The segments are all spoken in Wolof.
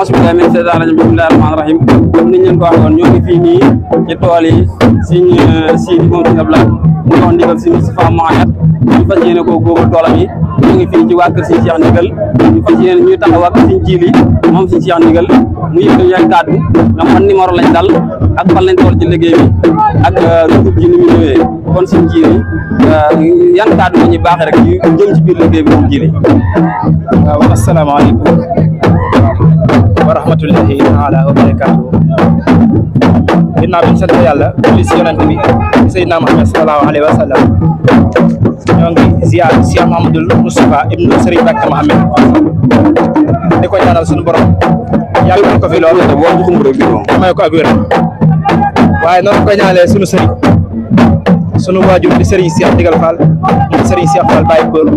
bismillahi mina shaytaani rajiim bismillahi rahmaani rahiim comme niñ leen ko waxee woon ñoo ngi fii nii ci tool yi Sëriñ Sidi moom Sëriñ Abdou Lahad mu jox ndigal Sëriñ Moustapha Mohamed ñu fas yéene koo góobal toolam yi ñu ngi fii ci waa kër Sëriñ Cheikh Ndigal ñu fas yéene ñuy taxaw ak Sëriñ Jili moom Sëriñ Cheikh Ndigal mu yëkkati ñu ay kàddu nga man numéro lañ dal ak fan lañ toll ci liggéey bi ak dugub ji ni mu ñëwee kon Sëriñ Jili yan kàddu la ñuy baaxee rek yu jëm ci biir liggéey bi Sëriñ Jili. waaw asalaamaaleykum wa rahmatullahi taala wa barakaatu. ginnaaw bi ñu sant yàlla julli si yonent bi Seydina Muhammad sallallahu alayhi wa sallam ñoo ngi ziar Cheikh Mouhamadoul Moustapha ibnu Serigne Bakka Mohamed di ko ñaanal suñu borom yàggal ko fi lool may ko ak wér waaye noonu koy ñaanalee suñu sëriñ sunu waajur di Serigne Cheikh Ndigal Fall moom Serigne Cheikh Fall Baye Góor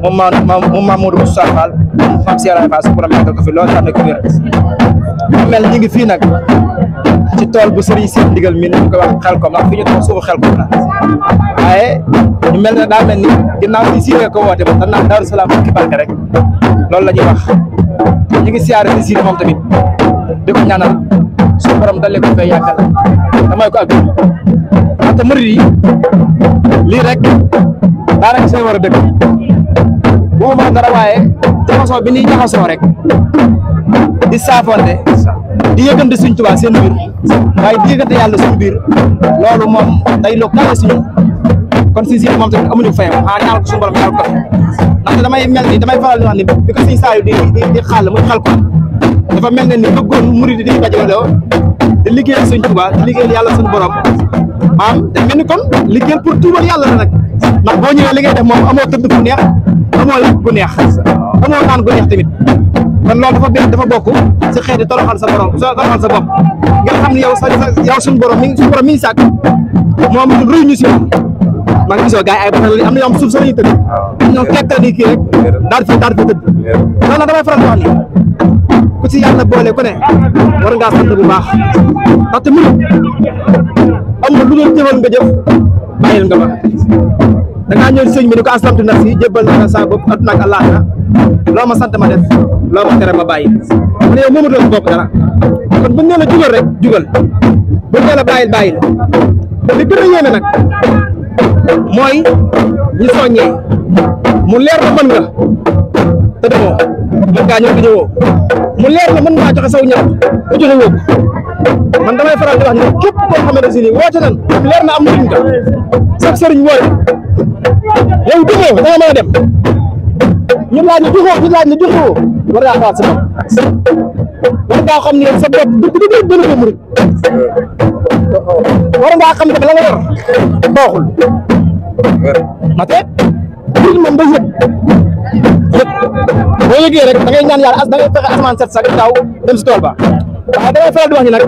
moom Mamadou Moussa Fall maam Cheikh Fall su borom yàggal ko fi lool tànn ko wér mel ñi ngi fii nag ci tool bu Serigne Cheikh Ndigal mi ñu ko wax Xelkom ndax fi ñu toog suufu Xelkom la waaye ñu mel ne daa mel ni ginnaaw si siiree ko woote ba tan naan Daaru Salaam ki barke rek loolu la ñuy wax ñu ngi siyaare si siire moom tamit di ko ñaanal suñu borom dalee ko fay yàggal damay ko ak te murid yi lii rek daanaka seen war a dëkk boo ma dara waaye jaxasoo bi ñuy jaxasoo rek di saafonte di yëgante suñ Tuubaa seen biir waaye di yëgante yàlla suñu biir loolu moom day loo kawe suñu kon si si moom tamit amuñu fayam ñaan ko suñu borom yàlla ko ndaxte damay mel ni damay faral di wax ni bi ko suñ saayu di xàll muy xal ko dafa mel ne ni bëggoon murid di dajaloo di liggéeyal suñ Tuubaa di liggéeyal yàlla suñu borom maam da mel ni kon liggéeyal pour tuubal yàlla la nag ndax boo ñëwee li ngay def moom amoo tëdd fu neex amoo lekk gu neex amoo naan gu neex tamit kon loolu dafa bokk si xeeti toroxal sa borom toroxal sa bopp nga xam ne yow suñu borom mi ngi sàkk moom ñun rëy ñu si moom maa ngi gisoo gars yi ay bata am na yoo xam suuf sa lañuy tëdd ñoom tegtal ni kii rek daal fi tëdd loolu nag damay faral di wax ni ku ci yàlla boole ku ne war ngaa sant bu baax ndaxte mënu amul lu doon jëfal nga jëf bàyyil nga ba da ngaa ñëw sëñ bi ni ko aslamtu nafsi jébbal naa sa bopp adduna ak àllaaxira loo ma sant ma def loo ma tere ma bàyyi mu ne yow moomatoo sa bopp dara kon buñ nee la jugal rek jugal buñ nee la bàyyil li gën a yéeme nag mooy ñu soññee mu leer na mën nga te demoo mën ngaa ñëw di ñëwoo mu leer na mën ngaa joxe saw ñaar te joxe woo man damay faral di wax ne képp koo xamante si nii woote nan leer na am na nga sax sëriñ woote yow duggoo da nga mën a dem ñu laaj ne joxoo war ngaa xalaat sa bopp war ngaa xam ne sa bopp dëgg dëna ko murit war ngaa xam ne la nga yor baaxul mate murit moom da yëg boo yëgee rek da ngay ñaan yàlla da ngay fexe asamaan set sax daaw dem si tool ba waaye da ngay faral di wax ni nag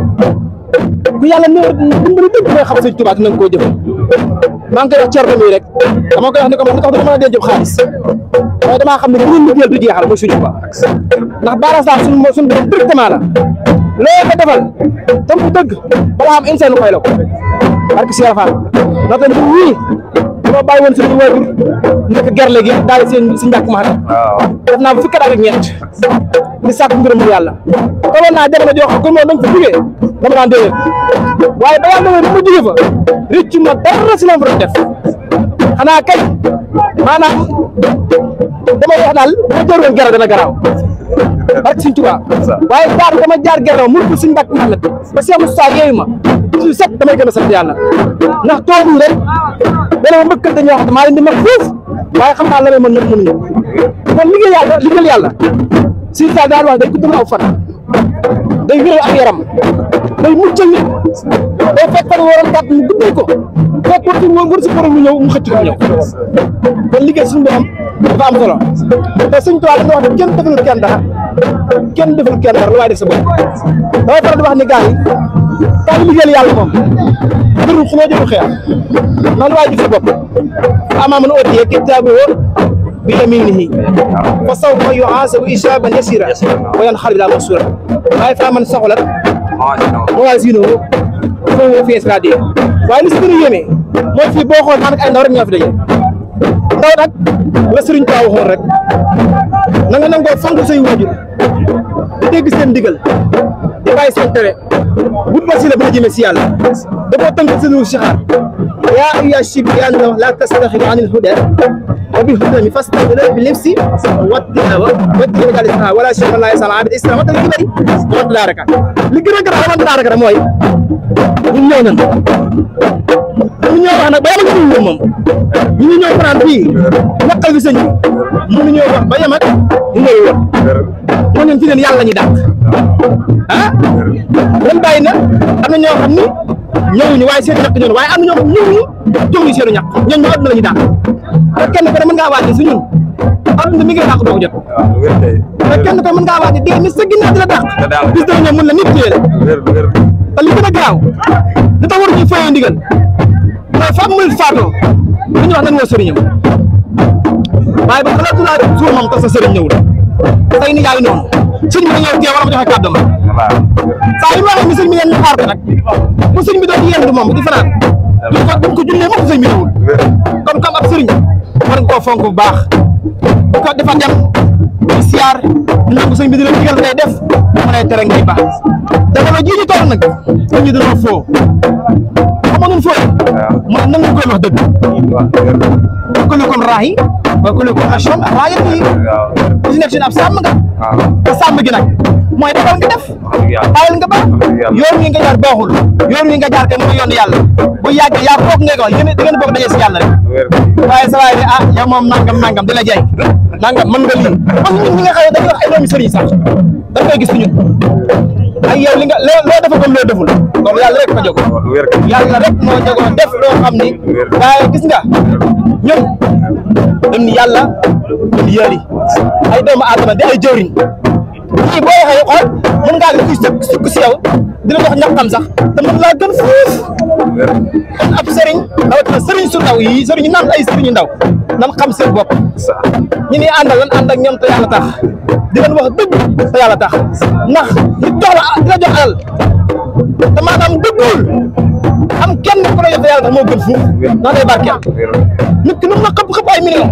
ku yàlla néew dimbali dëgg mooy xam Sëñ Tuubaa te na nga koo jëf maa ngi koy wax Cerno mi rek dama koy wax ni ko man li tax dama mën a denc xaalis waaye damaa xam ne bu ñu liggéeyal du jeexal mooy Sëñ Tuubaa ndax baara sax suñu borom directement la loo ko defal tam bu dëgg balaa am insaan koy la ko barke si Fall ndax tamit ñii dama bàyyi woon suñu waajur nekk gerle gi daal si njàkk ma def naa bu fukki at ak ñeent di sàkk ngërëm yàlla toloon naa jamono joo xam kon moom dañ fa jógee dama daan déwén waaye ba yàlla ba ma jógee fa rëccu ma dara si la fa doon def xanaa kay maanaam damay wax daal bu ma jëroon gerte dana garaaw barke Sëñ Tuubaa waaye dama jaar gerte mu ko suñu mbàkk Muhammad ba Cheikh Moussa yeeyu ma su set damay gën a sant yàlla ndax toogu rek dana ma mbëkkante ñoo xam ne maa leen di mag foofu waaye xam naa la may mën nag mënuñu kon liggéeyal yàlla si sa daal wax day guddal aw fan day wéral ak yaram day muccal nit day fekk fan waroon gàtt mu guddal ko fekk war si borom mu ñëw mu xëcc ko ñëw kon liggéey suñu borom dafa am solo te Sëñ Tuubaa dafa wax ne kenn defalul kenn dara lu waaye def sa bopp damay faral di wax ni gars yi kaa ngi liggéeyal yàlla moom jërul xuloo jërul xeex man waaye def sa bopp amaa mën a otiyee kitaabu bi yaminihi fa sawfa yuhaasabu hisaaban yasiira wa yanqalibu ilaa mansuura waaye fa man saqulat mawaaziinuhu fa huwa fii iisaatin raadiya waaye li si gën a yéeme mooy fii boo xool daanaka ay ndaw rek ñoo fi daje ndaw nag la Sëriñ Tuubaa waxoon rek na nga nangoo fonk say waajur di dégg seen ndigal di bàyyi seen tere wut wasila bu la jëmee si yàlla da koo tënk si lu sixaar yaa ayyuha shibyaan la tastaxilu an il huda wa bil hudami fastaghfiru bi nafsi wattilawa wala cheikh la yasal abid islam watal ki bari want laa raka li gën a gën a want laa raka mooy ñun ñëw nañ ñu ñëw wax nag ba yama ñu moom ñu ñëw fanaan fii ñaqal bi sëñ bi mënu ñëw wax ba yam ak ñu ngay wër moo ñun fi leen yàlla ñuy dàq ah ren bàyyi na am na ñoo xam ni ñëwuñu waaye seen ñàkk ñoon waaye am na ñoo xam ñëwuñu joxuñu seenu ñàkk ñoom ñu àdduna la ñuy dàq te kenn ko ne mën ngaa waate si ñun àdduna mi ngi dàq doo ko jot te kenn ko mën ngaa waate dee mi sa ginnaaw di la dàq bis dana ñëw mun la nit téye la te li gën a gaaw li tax waruñu fayoo ndigal mooy fa muy faatoo li ñu wax nañ woo sëriñam waaye ba xalaatu laa def suur moom tax sa sëriñ ñëwul tey ni yaay noonu sëñ bi dañoo teew war a joxe kàddu ma saa yu waxee ni sëñ bi yéen ñu xaar ko nag bu sëñ bi doon yendu moom di fanaan ñu ko buñ ko jullee moom sëñ bi ñëwul comme ab sëriñ war nga koo fonk bu baax bu ko dafa dem di siyaar di nangu sëñ bi di la digal ngay def mu lay tere ngay baax jamono jii ñu toll nag sëñ bi dañoo foo xamoon foo mooy nan nga koy wax dëgg kullukum raahi wa kullukum mas'uulun an ra'iyyatihi ku si nekk si ab sàmm nga te sàmm gi nag mooy defal nga def bàyyil nga baax yoon wi nga jaar baaxul yoon wi nga jaar kay mooy yoon yàlla bu yàggee yaa foog nga ko yéen da ngeen bokk dajee si yàlla rek waaye sa waay ne ah yow moom nangam di la jaay nangam mën nga lii parce que ñun ñi nga xam ne dañuy wax ay doomi sëriñ sax dañ koy gis fi ñun ay yow li nga loo defa comme loo deful loolu yàlla rek ko jogo yàlla rek moo jogoo def loo xam ni waaye gis nga ñun dem ni yàlla dem yëri ay doomu aadama di ay jëwriñ ñii boo waxee xool mën ngaa gis kuy sukk si yow di la jox ñaqam sax te mën laa gën fuuf kon ab sëriñ rawatina sëriñ su ndaw yi sëriñ ñu naan ay sëriñu ndaw nan xam seen bopp ñi ni àndal lan ànd ak ñoom te yàlla tax di leen wax dëgg te yàlla tax ndax nit jox la di la jox alal te maanaam dëggul am kenn ku la jox te yàlla tax moo gën fuuf ndax day barkeel nit ki nu mu la xëpp ay million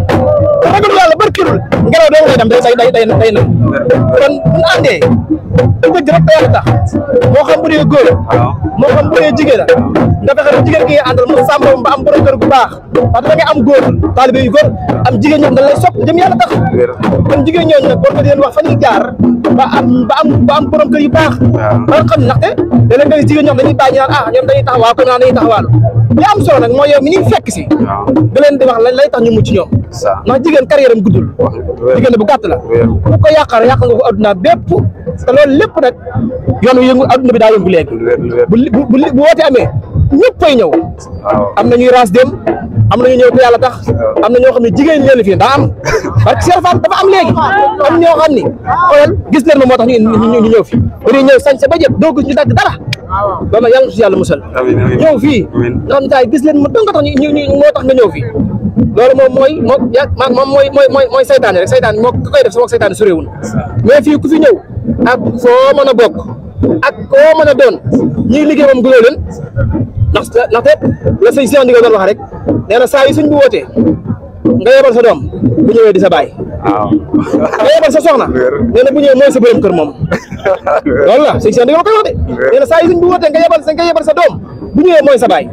te ragal yàlla barkeelul ngelaw doo ngay dem day na kon bu ñu àndee te dëgg rek te yàlla tax moo xam bu dee góor moo xam bu dee jigéen la nga fexe ba jigéen gi ngay àndal mu sàmm ba am borom kër gu baax parce que da ngay am góor taalibe yu góor am jigéen ñoom dañ lay sopp jëm yàlla tax kon jigéen ñooñu nag war nga leen wax fa ñuy jaar ba am borom kër yu baax ba nga xam ndaxte léeg-léeg nga gis jigéen ñoom dañuy bàyyi ñu naan ah ñoom dañuy taxawaa comme naan dañuy taxawaalu li am solo nag mooy yow mi ñuy fekk si da leen di wax lay tax ñu mucc ñoom ndax jigéen carrière am guddul jigéen bu gàtt la bu ko yàqal nga ko adduna bépp te loolu lépp nag yoon wi yëngu adduna bi daa yëngu léegi bu woote amee ñëpp fay ñëw am na ñuy raas dem am na ñu ñëw te yàlla tax am na ñoo xam ne jigéen leen fi daa am parce que Cheikh Fall dafa am léegi am ñoo xam ni xoolal gis leen ma moo tax ñu ñëw fi dañuy ñëw sañ sa ba jëpp doo gis ñu dagg dara loolu nag yàlla na si yàlla musal ñëw fii nga xam ne saa yi gis leen ma dong nga tax moo tax nga ñëw fii loolu moom mooy saytaane rek saytaane moo ku koy def sama saytaane suréewul mais fii ku fi ñëw ak foo mën a bokk ak koo mën a doon ñuy liggéey moom gënoo leen ndaxte la sëñ Cheikh Ndigal doon wax rek nee na saa yi suñ bu wootee nga yebal sa doom bu ñëwee di sa baay nga yebal sa soxna nee na bu ñëwee mooy sa borom kër moom loolu la sëñ Cheikh Ndigal koy wax de nee na saa yi suñ bu wootee nga yebal sa doom bu ñëwee mooy sa baay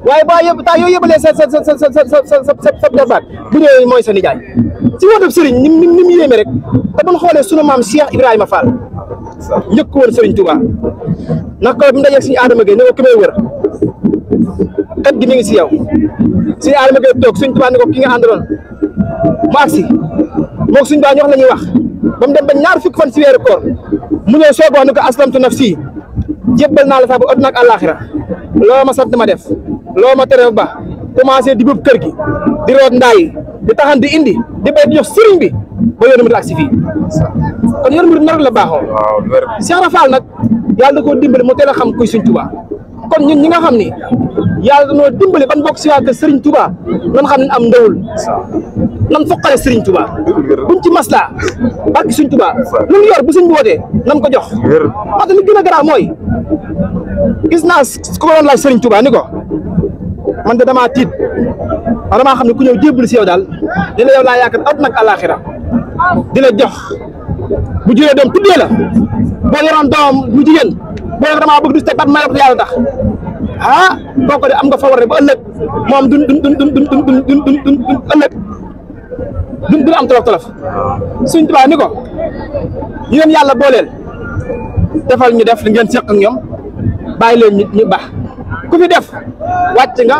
waaye taa yoo yebalee sa jarbaat bu ñëwee mooy sa nijaay si wooteb sëriñ ni mu yéeme rek te buñ xoolee sunu maam Cheikh Ibrahima Fall njëkk woon Sëriñ Touba ndax ko bi mu dajeeg suñu Adama Gueye ne ko ki may wër xet gi mi ngi si yow suñu Adama Gueye toog Sëriñ Touba ne ko ki nga àndaloon mu agsi moog suñu baa ñu wax la ñuy wax ba mu dem ba ñaar fukki fan si weeru koor mu ñëw soog wax ne ko aslamtu nafsi jébbal naa la sax ba adduna ak àllaaxira loo ma sant ma def loo ma tere ba commencé di bëb kër gi di root ndaay di taxan di indi di bay di jox sëriñ bi ba yoonu mu agsi fii kon yoonu mu nar la baaxoo Cheikh Rafal nag yàlla da koo dimbali mu teel a xam kuy Sëriñ Touba kon ñun ñi nga xam ni yàlla dañoo dimbali ban bokk si waa kër Sëriñ Touba nan xam ne am ndawul nan foqale Sëriñ Touba buñ ci maslaa barki Sëriñ Touba lu ñu yor bu sëñ bi wootee nan ko jox parce que li gën a garaaw mooy gis naa ku ko doon laaj Sëriñ Touba ni ko man de damaa tiit man damaa xam ne ku ñëw jébbalu si yow daal di la yow laa yaakaar àdduna ak àllaaxira di la jox bu juree doom tuddee la boo yoroon doom bu jigéen boo yor damaa bëgg du teg bat may la ko yàlla tax ah kooku de am nga favori ba ëllëg moom dun ëllëg dun am tolof suñ Tuubaa ni ko yéen yàlla booleel defal ñu def li ngeen seq ak ñoom bàyyi leen ñu baax ku fi def wàcc na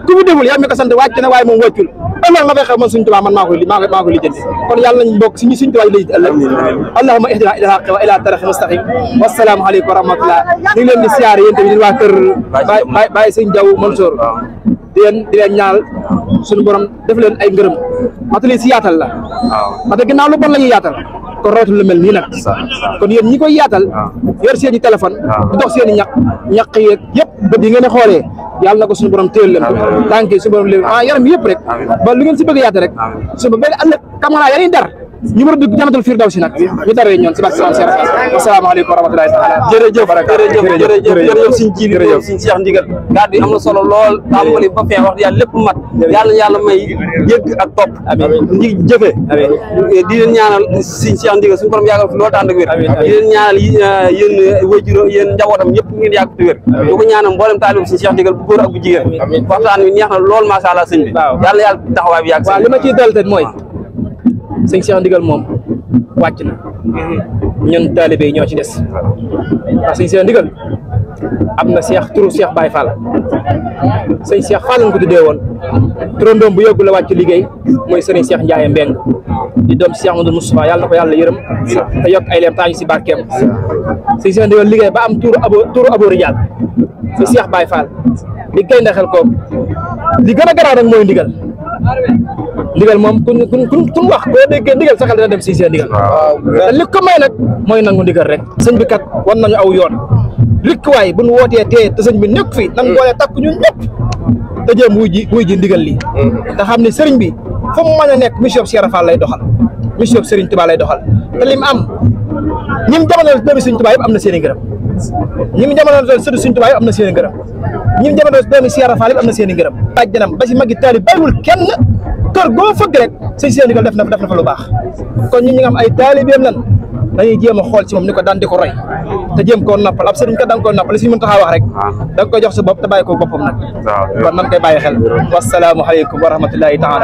ku fi deful yow mi ko sant wàcc na waaye moom wàccul ëllëg la fay xew man suñ Tuubaa man maa koy lijjanti kon yàlla nañ bokk si ñi suñ Tuubaa yi lijjanti ëllëg allahumma ihdina ila haqq wa ila tariqi mustaqim wassalaamu aleykum wa rahmatullah ñu ngi leen di siyaare yéen tamit waa kër Baye Sëñ Jaw Mansour di leen ñaanal suñu borom def leen ay ngërëm matali si yaatal la parce que ginnaaw lu bon la ñuy yaatal kon rawatul lu mel nii nag kon yéen ñi koy yaatal yor seen i téléphone di dox seen i ñaq yeeg yëpp bët yi ngeen di xoolee yàlla na ko suñu borom téel leen tànk yi suñu borom leen yaram yëpp rek ba lu ngeen si bëgg yaatal rek suñu ba ëllëg caméra yaa dar ñu mën a dugg jannatul firdawsi nag ñu daree ñoon si barke Maam Cheikh asalaamaaleykum wa rahmatulahi taala jërëjëf suñ jiili suñ Cheikh Ndigal kàddu yi am na solo lool tàmbali ba fee wax yàlla lépp mat yàlla may yëgg ak topp ñi jëfe di leen ñaanal suñ Cheikh Ndigal suñu borom yàggal fi loolu tànd ak wér di leen ñaanal yéen wajuro yéen njabootam ñëpp ngeen yàgg fi wér du ko ñaanal mboolem taalib suñ Cheikh Ndigal bu góor ak bu jigéen waxtaan wi neex na lool macha allah sëñ bi yàlla taxawaay bi yàgg waaw li ma ciy dal mooy sëñ Cheikh Ndigal moom wàcc na ñun taalibe yi ñoo ci des ndax sëñ Cheikh Ndigal am na turu Cheikh Baye Fall sëñ Cheikh Fall lañ ko tuddee woon turandoom bu yóbbu la wàcc liggéey mooy sëriñ Cheikh Ndiaye Mbeng di doom Cheikh Amadou Moustapha yàlla na ko yàlla yërëm te yokk ay leem taañu si barkeem sëñ Cheikh Ndigal liggéey ba am turu Abo Rijal si Cheikh Baye Fall li kay ndaxel ko li gën a garaaw nag mooy ndigal moom kun wax boo déggee ndigal saxal dina dem si seen ndigal te li ko may nag mooy nangu ndigal rek sëñ bi kat wan nañu aw yoon rikk waay bu ñu wootee tee te sëñ bi nekk fi nan boole takk ñun ñëpp te jéem wuy ji ndigal lii te xam ne sëriñ bi fu mu mën a nekk mission Cheikh Rafal lay doxal mission Sëriñ Tuubaa lay doxal te lim am ñim jamono doomi Sëriñ Tuubaa yëpp am na seen i ngërëm ñim jamono sëriñ Sëriñ Tuubaa yëpp am na seen i ngërëm ñim jamono doomi Cheikh Rafal yëpp am na seen i ngërëm bàjjanam ba si magi taalib bàyyiwul kenn kër goo fëgg rek sëñ Cheikh Ndigal def na fa lu baax kon ñi nga am ay taalibeem lan dañuy jéem a xool ci moom ni ko daan di ko roy te jéem koo noppal ab sëriñ kat da nga koy noppal li si mën taxaa wax rek da nga koy jox sa bopp te bàyyi ko boppam nag kon nan koy bàyyi xel wasalaamu aleykum wa rahmatullahi taala